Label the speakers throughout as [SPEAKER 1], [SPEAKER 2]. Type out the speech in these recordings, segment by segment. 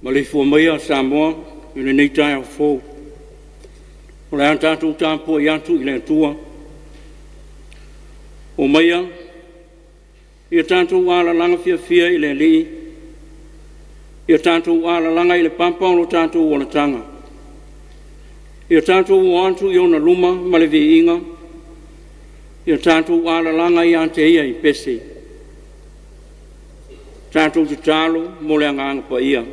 [SPEAKER 1] Maleifua maia Samoa i lenei taeao fou. O le a tatou tapuai atu i le Atua. Omaia ia tatou alalaga fiafia i le Alii, ia tatou alalaga i le papa o lo tatou olataga. Ia tatou o atu i ona luma ma le viiga, ia tatou alalaga ia te Ia i pese. Tatou tatalo mo le Agaga Paia.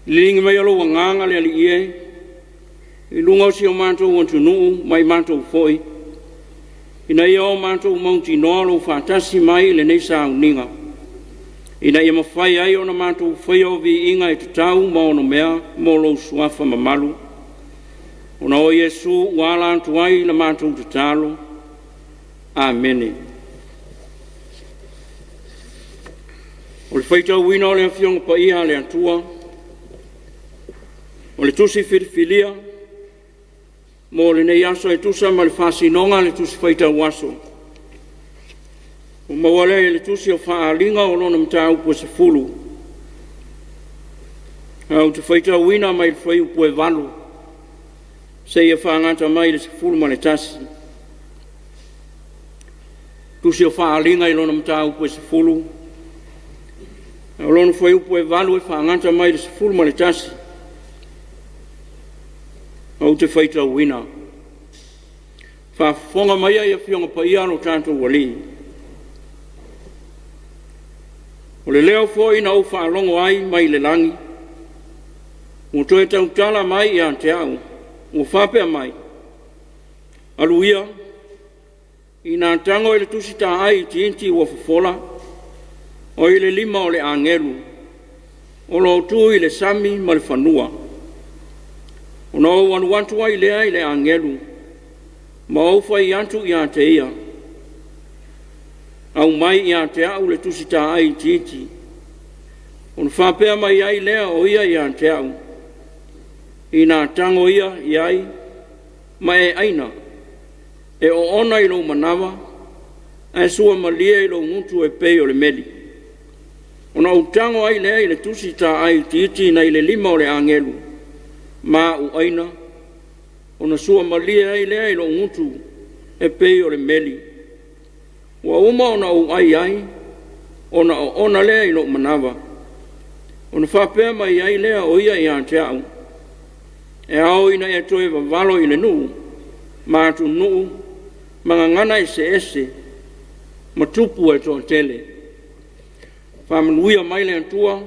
[SPEAKER 1] Liliga mai lou Agaga le Alii e, i luga o si o matou atunuu ma i matou foi, ina ia o matou mautinoa lou faatasi mai i lenei sauniga, ina ia mafai ai ona matou faia o viiga e tatau ma onomea mo lou Suafa mamalu. Ona o Iesu ua ala atu ai la matou tatalo. Amene. O le faitauina o le Afioga Paia a le Atua o le Tusi Filifilia mo lenei aso e tusa ma le faasinoga a le Tusi Faitau Aso, ua maua lea i le Tusi o Faaaliga o lona Mataupu e 10. Ae ou te faitauina mai le fuaiupu e 8 seia fagata mai le 11. Tusi o Faaaliga i lona mataupu e 10, a o lona fuaiupu e 8 e fagata mai le 11. Ou te faitauina. Faafofoga maia i Afioga Paia a lo tatou Alii, o le leo foi na ou faalogo ai mai le lagi, ua toe tautala mai ia te au, ua faapea mai, Alu ia, ina tago i le Tusi Taai itiiti ua fofola o i le lima o le agelu o lo o tu i le sami ma le fanua. Ona ou alu atu ai lea i le agelu ma ou fai atu ia te ia, Aumai ia te au le Tusi Taai itiiti. Ona faapea mai ai lea o ia ia te au, Ina tago ia i ai ma e aina, e oona i lou manava, ae suamalie i lou gutu e pei o le meli. Ona ou tago ai lea i le Tusi Taai itiiti nai le lima o le agelu, ma ou aina, ona suamalie ai lea i lou gutu e pei o le meli. Ua uma ona ou ai ai, ona oona lea i lou manava. Ona faapea mai ai lea o ia ia te au, E ao ina e toe vavalo i le nuu ma atunuu ma gagana eseese ma tupu e toatele. Faamanuia mai le Atua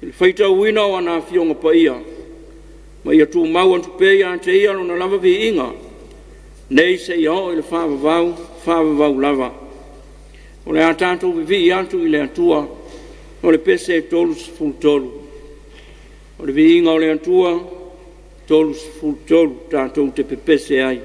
[SPEAKER 1] i le faitauina o ana Afioga Paia, ma ia tumau atu pea ia te Ia Lona lava viiga nei seia oo i le faavavau, faavavau lava. O le a tatou vivii atu i le Atua. O le pese 33. O le viiga o le Atua 33 tatou te pepese ai.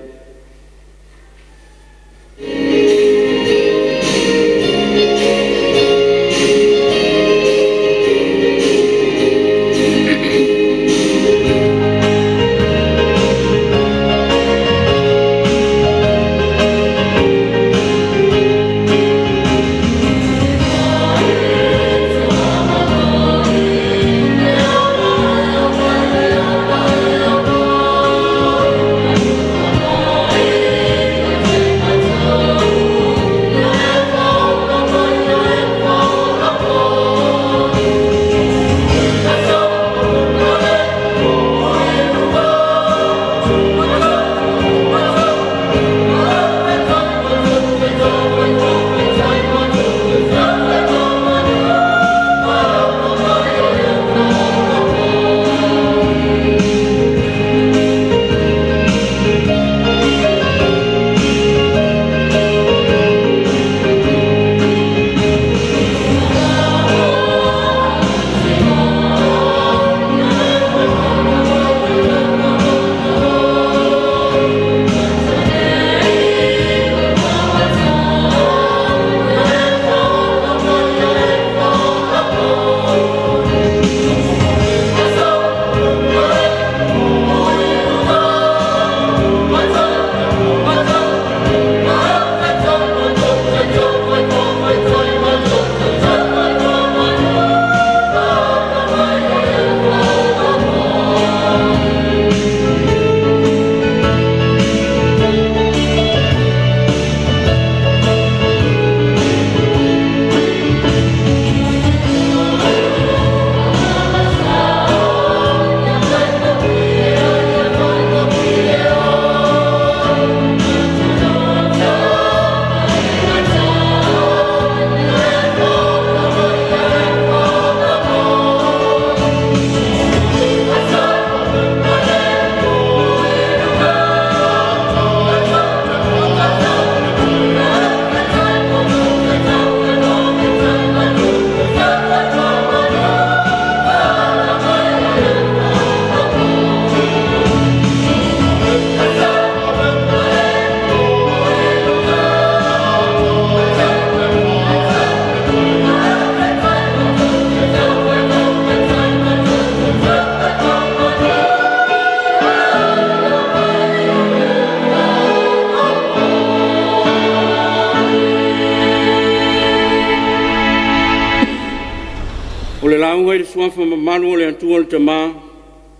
[SPEAKER 1] O le lauga i le Suafa mamalu o le Atua le Tama,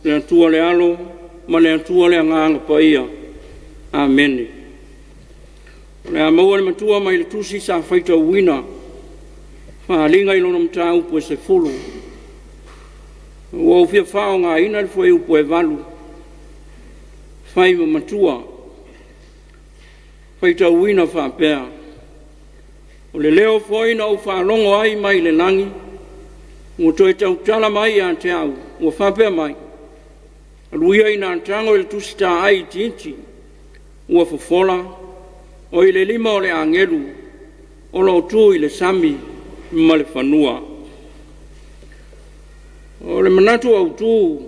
[SPEAKER 1] le Atua le Alo ma le Atua le Agaga Paia. Amene. O le a maua le matua mai le tusi sa faitauina, faaaliga i lona mataupu e 10. Ua ou fia faaaogaina le fuaiupu e 8, fai ma matua, faitauina faapea, O le leo foi na ou faalogo ai mai le lagi ua toe tautala mai ia te au ua faapea mai, ‘Alu ia ina tago i le tusitaai itiiti ua fofola o i le lima o le agelu o lo o tu i le sami ma le fanua.’ O le manatu autu,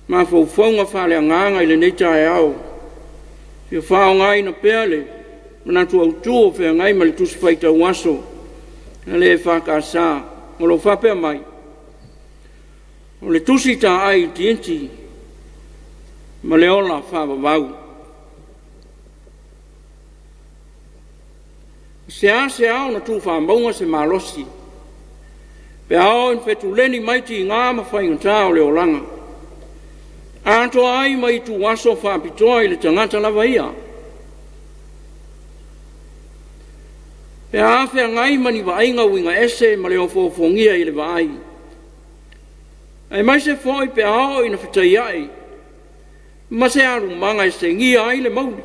[SPEAKER 1] mafaufauga faaleagaga i lenei taeao, e fia faaaogaina pea le manatu autu o feagai ma le Tusi Faitau Aso a le EFKS o lo o faapea mai, “O le Tusi Taai Itiiti ma le Ola Faavavau.” E seasea ona tufaamauga se malosi pe a oo ina fetuleni mai tiga ma faigata o le olaga, atoa ai ma ituaso faapitoa i le tagata lava ia, pe a feagai ma ni vaaiga uiga ese ma le ofoofogia i le vaai, aemaise foi pe a oo ina fetaiai ma se alumaga e segia ai le mauli.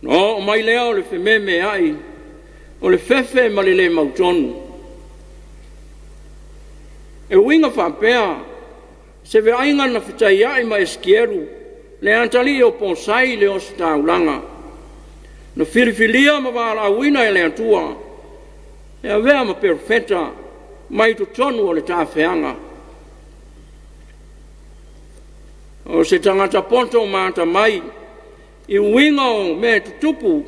[SPEAKER 1] Ona oo mai lea o le fememeai, o le fefe ma le le mautonu. E uiga faapea se vaaiga na fetaiai ma Esikielu le atalii o posai i le ositaulaga, na filifilia ma valaauina e le Atua e avea ma perofeta mai totonu o le tafeaga. O se tagata poto ma atamai i uiga o mea tutupu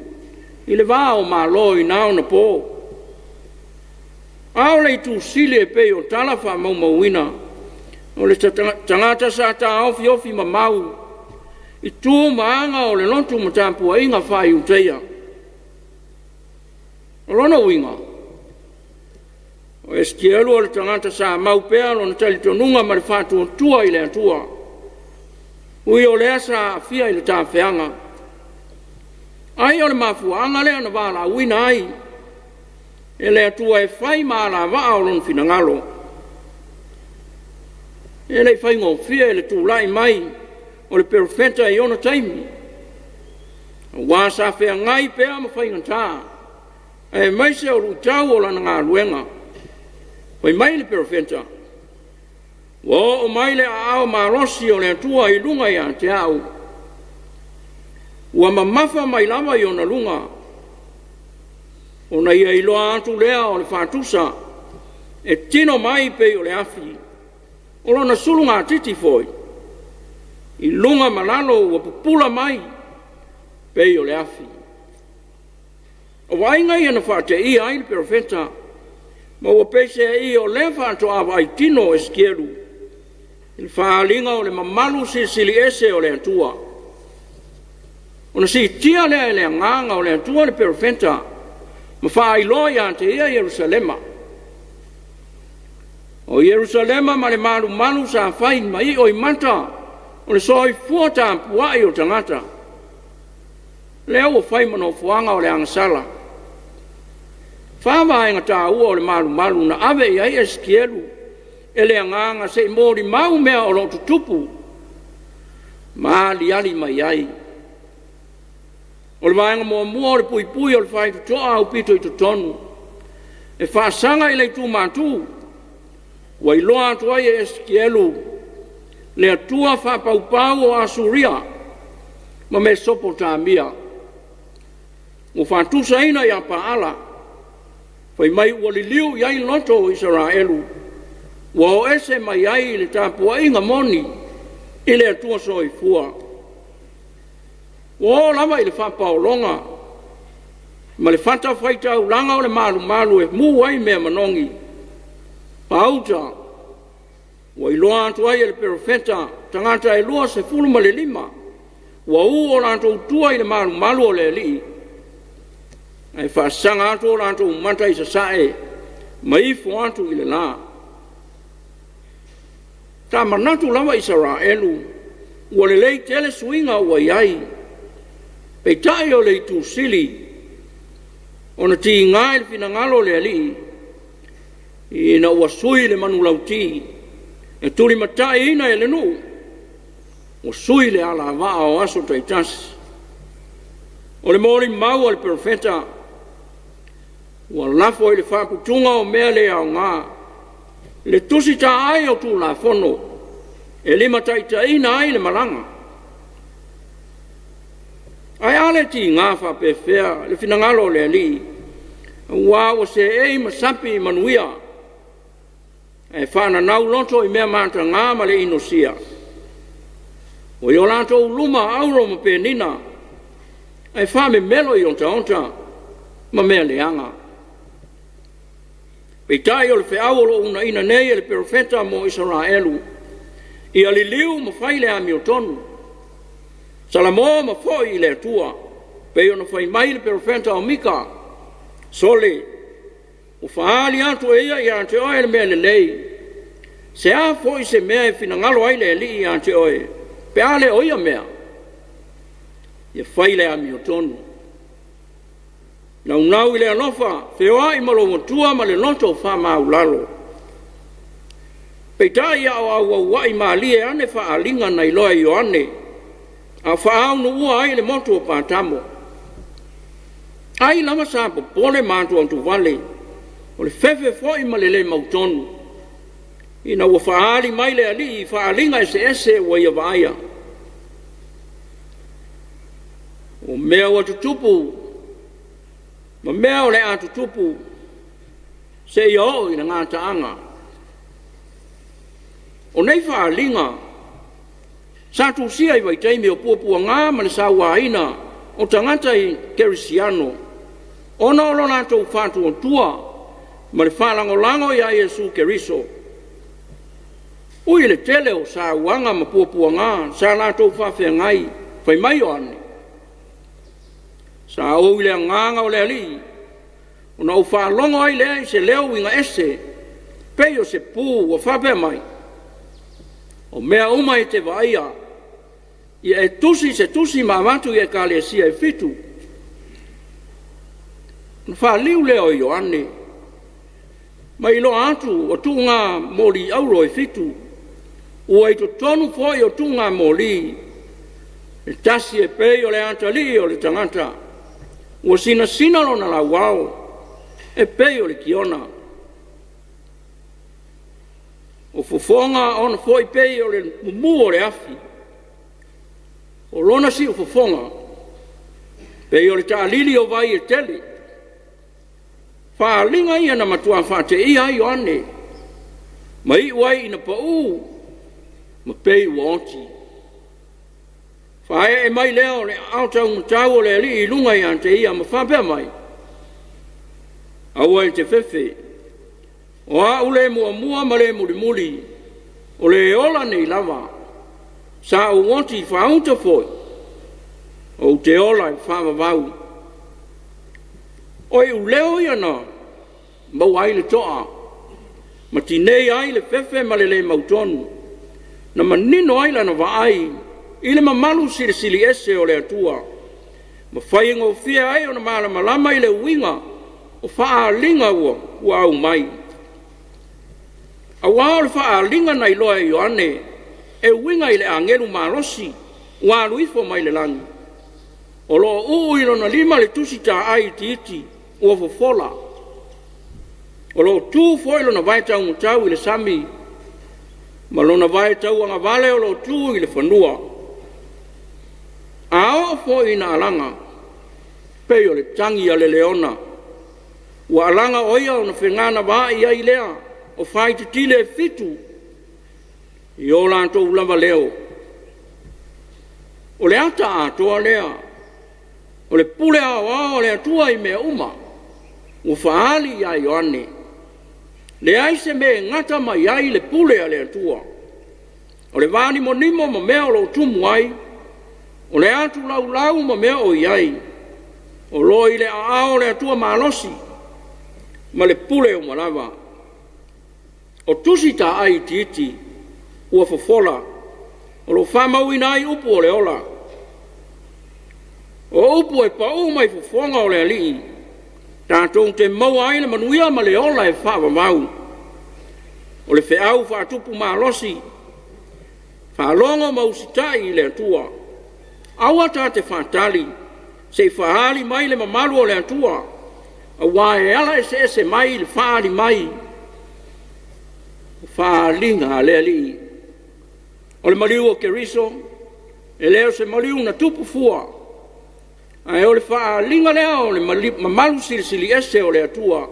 [SPEAKER 1] i le va o Malo i na ona po. A o le itu sili e pei o tala faamaumauina, o le tagata sa taofiofimamau i tu ma aga o le lotu ma tapuaiga faa-Iuteia. O lona uiga, o Esikielu o le tagata sa mau pea lona talitonuga ma le faatuatua i le Atua, ui o lea sa aafia i le tafeaga. Ai o le mafuaaga lea na valaauina ai e le Atua e fai ma alavaa o Lona finagalo. E le i faigofie le tulai mai o le perofeta i ona taimi, aua sa feagai pea ma faigata, aemaise o luitau o lana galuega. Fai mai le perofeta, “Ua oo mai le aao malosi o le Atua i luga ia te au, ua mamafa mai lava i ona luga, ona ia iloa atu lea o le faatusa e tino mai pei o le afi, o lona sulugatiti foi i luga ma lalo ua pupula mai pei o le afi.” O vaaiga ia na faateia ai le perofeta, ma ua peiseai o lea faatoa vaai tino o Esikielu i le faaaliga o le mamalu silisili ese o le Atua. Ona siitia lea e le Agaga o le Atua le perofeta ma faailoa ia te ia Ierusalema. O Ierusalema ma le malumalu sa fai ma i'oimata o le soifua tapuai o tagata, lea ua fai ma nofoaga o le agasala. Fa vaega taua o le malumalu na ave i ai Esikielu e le Agaga se i molimau mea o lo o tutupu ma aliali mai ai. O le vaega muamua o le puipui o le faitotoa aupito i totonu e faasaga i le itu matu, ua iloa atu ai e Esikielu le Atua faapaupau o Asuria ma Mesopotamia, ua faatusaina ia Paala, fai mai ua liliu i ai loto o Isaraelu, ua o ese mai ai le tapuaiga moni i le Atua Soifua. Ua oo lava i le faapaologa ma le fatafaitaulaga o le malumalu e mu ai mea manogi, pauta ua iloa atu ai e le perofeta tagata e 25 ua u o latou tua i le malumalu o le Alii, ae faasaga atu o latou mata i sasae ma ifo atu i le la. Sa manatu lava Isaraelu ua lelei tele suiga ua i ai, peitai o le itu sili ona tiga i le finagalo o le Alii ina ua sui le manulauti e tulimataiina e le nuu, ua sui le alavaa o aso taitasi. O le molimau a le perofeta, ua lafo i le faaputuga o mea le aoga le tusitaai o Tulafono e limataitaiina ai le malaga. Ae a le tiga faapefea le finagalo o le Alii, aua ua seei ma sapi i manuia, ae faananau loto i mea mataga ma le inosia. Ua i o latou luma auro ma penina, ae faamemelo i otaota ma mea leaga. Peitai o le feau o lo o uunaina nei e le perofeta mo Isaraelu, ia liliu ma fai le amiotonu, salamo ma foi i le Atua, pei ona fai mai le perofeta o Mika, “Sole, ua faaali atu e ia ia te oe le mea lelei. Se a foi se mea e finagalo ai le Alii ia te oe, pe a le o ia mea? Ia fai le amiotonu. Naunau i le alofa, feoai ma lou Atua ma le loto faamaualalo.” Peitai a o auauai malie ane faaaliga na iloa e Ioane a o faaunuua ai le motu o Patamo. Ai lava sa popole ma atuatuvale, o le fefe foi ma le lē mautonu ina ua faaali mai le Alii i faaaliga eseese ua ia vaaia. O mea ua tutupu ma mea o le a tutupu seia oo i le gataaga. O nei faaaliga sa tusia i vaitaimi o puapuaga ma le sauaina o tagata i kerisiano ona o lo latou faatuatua ma le faalagolago ia Iesu Keriso. Ui i le tele o sauaga ma puapuaga sa latou faafeagai, fai mai Ioane, “Sa ou i le agaga o le Alii ona ou faalogo ai lea i se leo uiga ese pei o se pu ua faapea mai, ‘O mea uma e te vaaia, ia e tusi i se tusi ma avatu i Ekalesia e fitu.’” Ona faaliu lea o Ioane ma iloa atu o tuuga moli auro e fitu, ua i totonu foi o tuugamoli e tasi e pei o le atalii o le tagata, ua sinasina lona lauao e pei o le kiona, o fofoga ona foi pei o le mumu o le afi, o lona siufofoga pei o le taalili o vai e tele. O faaaliga ia na matua faateia ai Ioane ma iu ai ina pau ma pei ua oti. Faaee mai lea o le aao taumatau o le Alii i luga ia te ia ma faapea mai, “Aua e te fefe, o Au le muamua ma le mulimuli, o le e ola nei lava. Sa ou oti faauta foi, ou te ola e faavavau.” O iuleo ia na maua ai le to'a ma tinei ai le fefe ma le lē mautonu, na manino ai lana vaai i le mamalu silisili ese o le Atua, ma faigofie ai ona malamalama i le uiga o faaaliga ua aumai. Aua o le faaaliga na iloa e Ioane e uiga i le agelu malosi ua alu ifo mai le lagi, o lo o uu i lona lima le tusitaai itiiti ua fofola, o lo o tu foi lona vae taumatau i le sami ma lona vae tauagavale o lo o tu i le fanua. A oo foi ina alaga, pei o le tagi a le leona, ua alaga o ia ona feganavaai ai lea o faitetile e fitu i o latou lava leo. O le ata atoa lea o le pule aoao a le Atua i mea uma ua faaali ia Ioane. E leai se mea e gata mai ai le pule a le Atua. O le vanimonimo ma mea o lo o tumu ai, o le atu laulau ma mea o i ai, o lo o i le aao o le Atua malosi ma le pule uma lava. O tusi taai itiiti ua fofola o lo o faamauina ai upu o le ola, o upu e pau mai fofoga o le Alii tatou te maua ai le manuia ma le ola e faavavau. O le feau faatupu malosi, faalogo ma usitai i le Atua. Aua ta te faatali se i faaali mai le mamalu o le Atua, aua e ala eseese mai le faaali mai o faaaliga a le Alii. O le maliu o Keriso e le o se maliu na tupu fua, ae o le faaaliga lea o le mamalu silisili ese o le Atua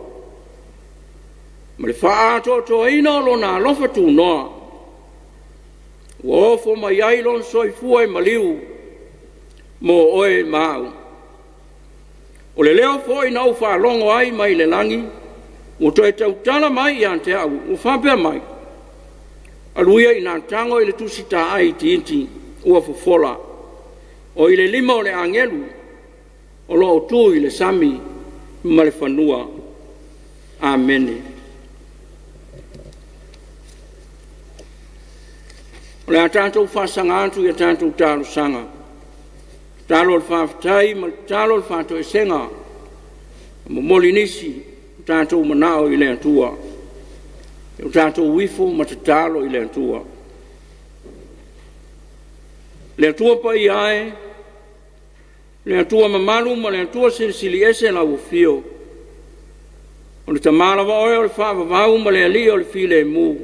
[SPEAKER 1] ma le faaatoatoaina o Lona alofa tunoa, ua ofo mai ai lona soifua i maliu mo oe ma au. O le leo foi na ou faalogo ai mai le lagi ua toe tautala mai ia te au ua faapea mai, “Alu ia ina tago i le tusi taai itiiti ua fofola o i le lima o le agelu o lo o tu i le sami ma le fanua.” Amene. O le a tatou faasaga atu i a tatou talosaga, tatalo o le faafetai ma le tatalo o le faatoesega, momoli nisi o tatou manao i le Atua. O tatou ifo ma tatalo i le Atua. Le Atua Paia e, le Atua mamalu ma le Atua silisili ese lau afio. O le Tama lava oe o le faavavau ma le Alii o le filemu.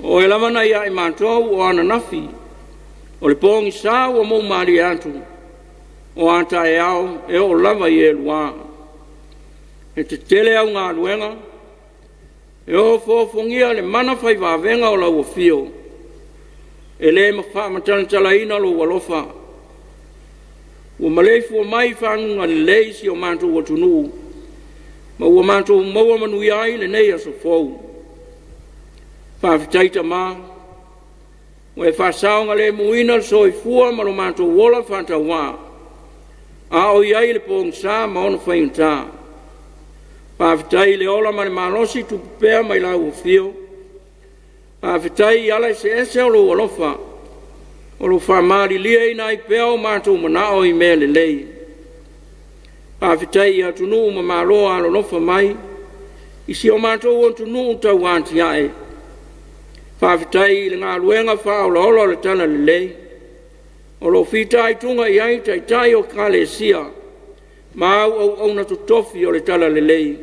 [SPEAKER 1] O oe lava na ia i matou o ananafi, o le pogisa ua mou malie atu, o a taeao e oo lava i elua. E tetele au galuega, e ofoofogia le mana fai vavega o lau afio, e le faamatalatalaina lou alofa. Ua maleifua mai i faguga lelei si o matou atunuu ma ua matou maua manuia ai lenei aso fou. Faafetai Tama ua e faasaogalemuina le soifua ma lo matou ola faatauvaa a o i ai le pogisa ma ona faigata. Faafetai i le ola ma le malosi tupu pea mai lau Afio. Faafetai i ala eseese o lou alofa o lo o faamalilieina ai pea o matou manao i mea lelei. Faafetai i atunuu ma Malo alolofa mai i si o matou atunuu tauatia'e. Faafetai i le galuega faaolaola o le Talalelei o lo o fitaituga i ai Taitai o Ekalesia ma au auauna totofi o le Talalelei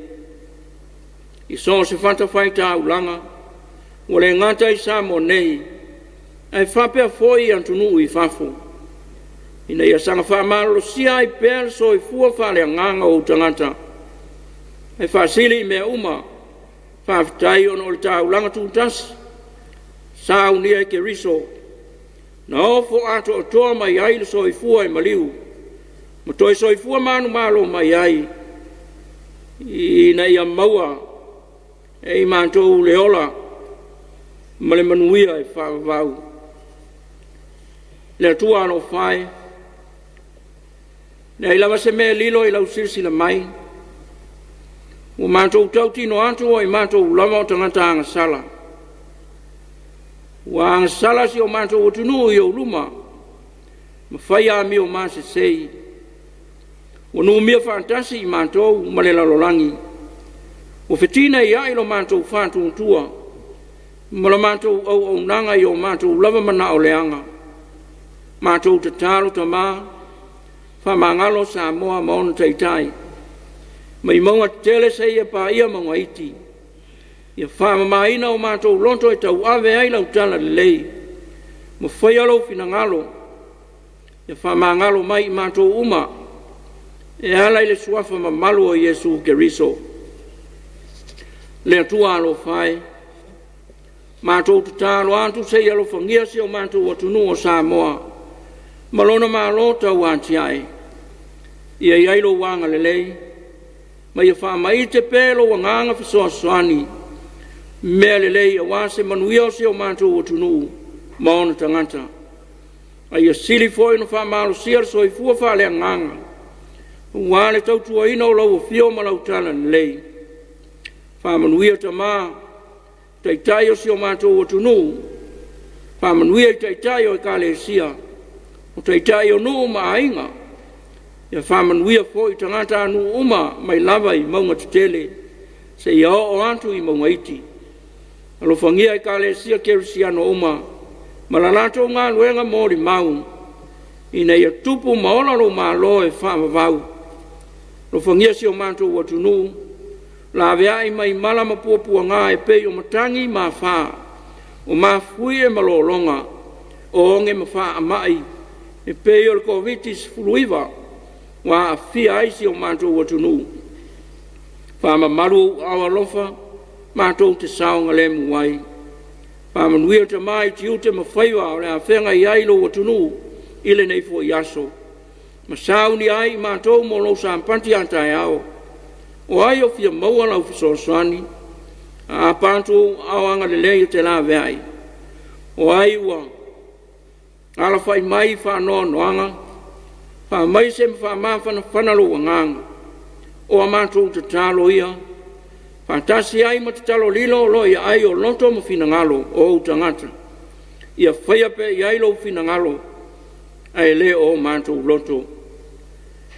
[SPEAKER 1] i so o se fatafaitaulaga, ua le gata i Samoa nei ae faapea foi atunuu i fafo, ina ia saga faamalolosia ai pea le soifua faaleagaga o ou tagata. Ae faasili i mea uma, faafetai ona o le taulaga tutasi sa unia e Keriso na ofo atoatoa mai ai le soifua i maliu ma toe soifua manumalo mai ai, ina ia maua e i matou le ola ma le manuia e faavavau. Le Atua alofa e, e leai lava se mea e lilo i lau silasila mai, ua matou tautino atu o i matou lava o tagata agasala. Ua agasala si o matou atunuu i ou luma ma fai amio masesei, ua numia faatasi i matou ma le lalolagi, ua fetineiai lo matou faatuatua ma le matou auaunaga i o matou lava manao leaga. Matou tatalo Tama, faamagalo Samoa ma ona Taitai, mai mauga tetele seia paia mauga iti. Ia faamamaina o matou loto e tauave ai lau Talalelei ma faia lou finagalo. Ia faamagalo mai i matou uma e ala i le Suafa mamalu o Iesu Keriso. Le Atua alofa e, matou tatalo atu se i alofagia si o matou atunuu o Samoa ma lona Malo tauatia'e. Ia i ai lou agalelei ma ia faamaite pea lou Agaga fesoasoani i mea lelei aua se manuia o si o matou atunuu ma ona tagata. A ia sili foi ona faamalosia le soifua faaleagaga aua le tautuaina o lau afio ma lau talalelei. Faamanuia Tama, Taitai o si o matou atunuu, faamanuia i Taitai o Ekalesia, o Taitai o nuu ma aiga, ia faamanuia foi i tagatanuu uma mai lava i mauga tetele seia oo atu i mauga iti. Alofagia Ekalesia Kerisiano uma ma le latou galuega molimau, ina ia tupu ma ola lou Malo e faavavau. Alofagia si o matou atunuu, laveai mai mala ma puapuaga e pei o matagi ma afa, o mafuie ma lologa, o oge ma faamai e pei o le Koviti-19 ua aafia ai si o matou atunuu. Faamamalu ou aao alofa matou te saogalemu ai. Faamanuia Tama i tiute ma faiva o le a feagai ai lou atunuu i lenei foi aso, ma saunia ai i matou mo lou Sapati a taeao. O ai o fia maua lau fesoasoani? Aapa atu ou aao agalelei e te laveai. O ai ua alafai mai i faanoanoaga? Faamaise ma faamafanafana lou agaga. O a matou tatalo ia faatasi ai ma tatalo lilo o lo o i aai o loto ma finagalo o ou tagata, ia faia pea i ai lou finagalo ae le o matou loto.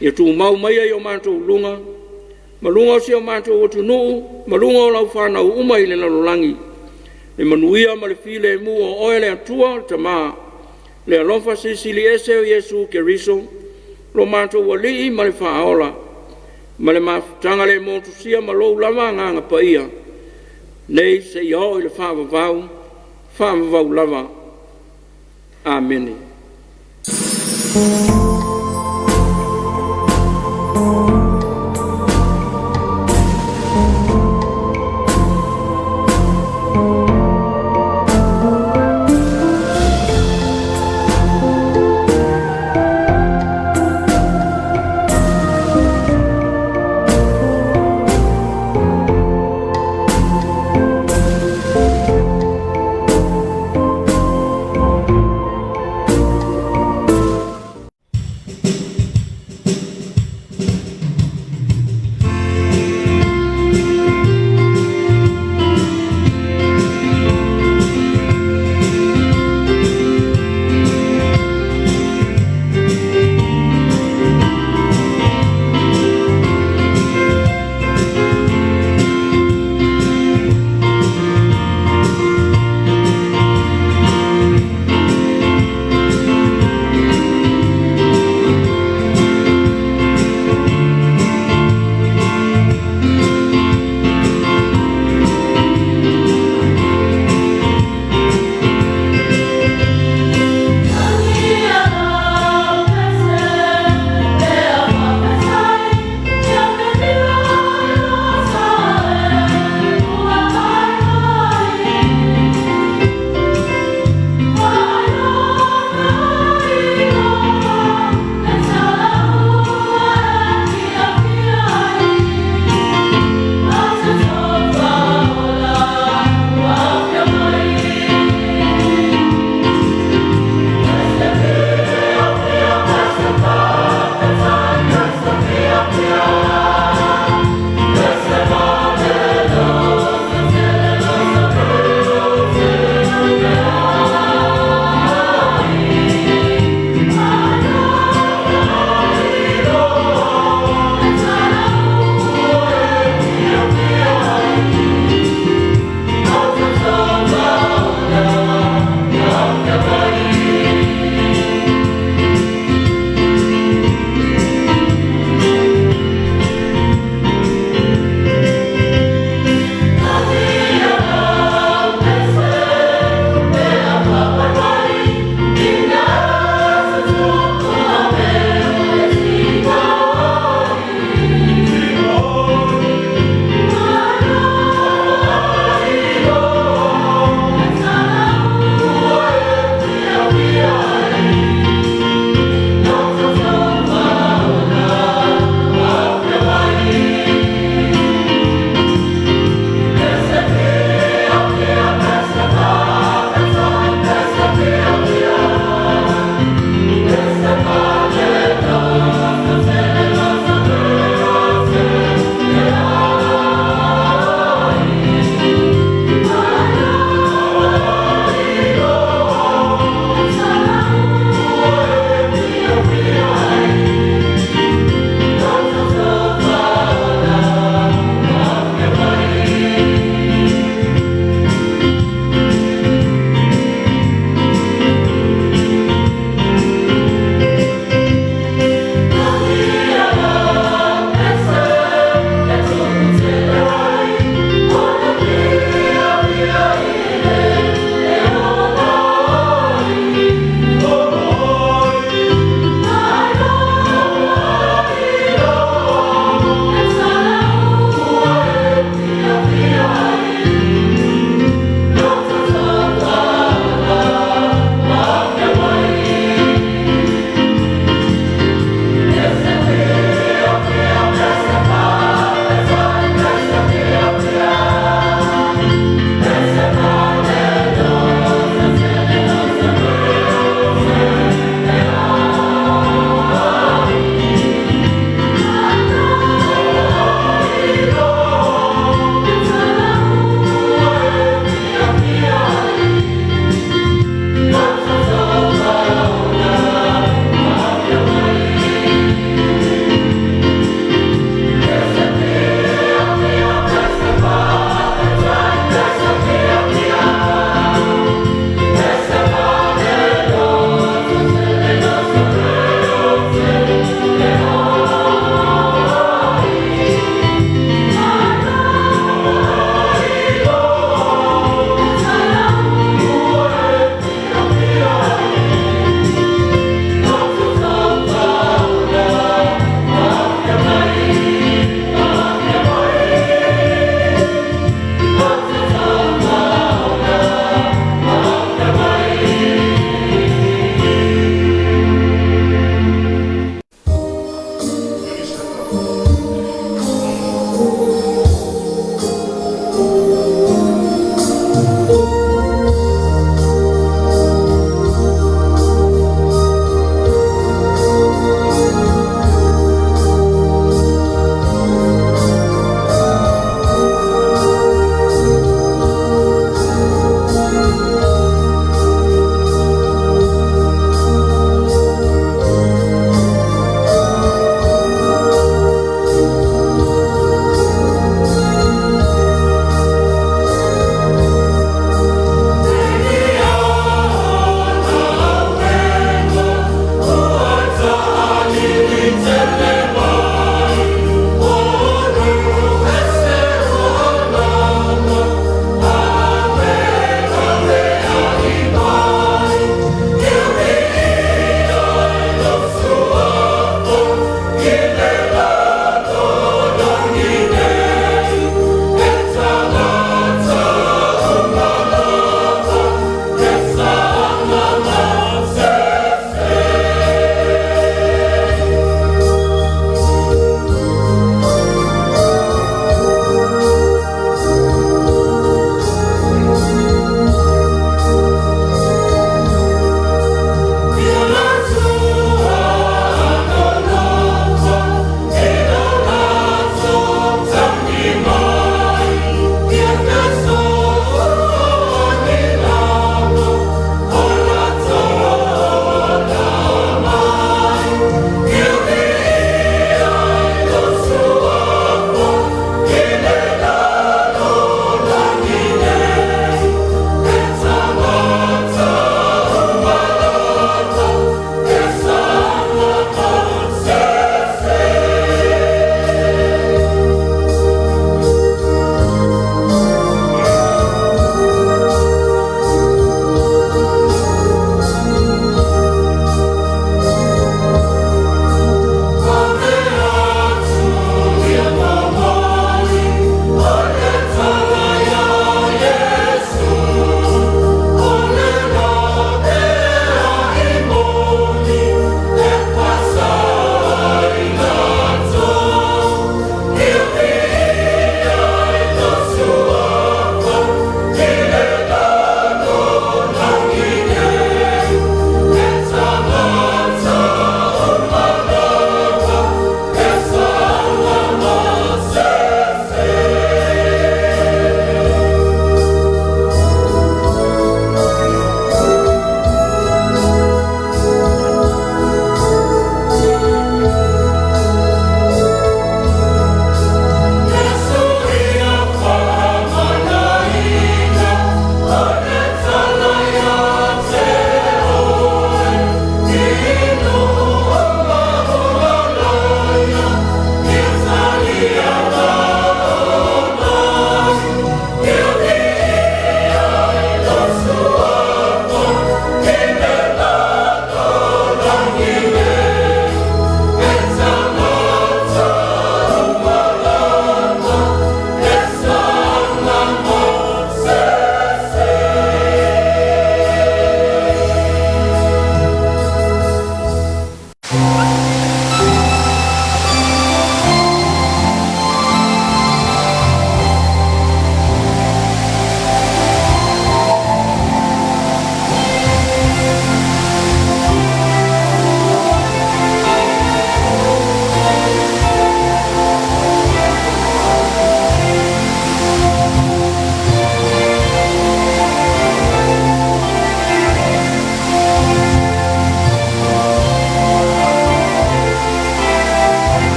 [SPEAKER 1] Ia tumau maia i o matou luga ma luga o si o matou atunuu, ma luga o lau fanau uma i le lalolagi, le manuia ma le filemu o Oe le Atua le Tama, le alofa Silisili Ese o Iesu Keriso, lo matou Alii ma le Faaola, ma le mafutaga le motusia ma Lou lava Agaga Paia, nei seia oo i le faavavau, faavavau lava. Amene.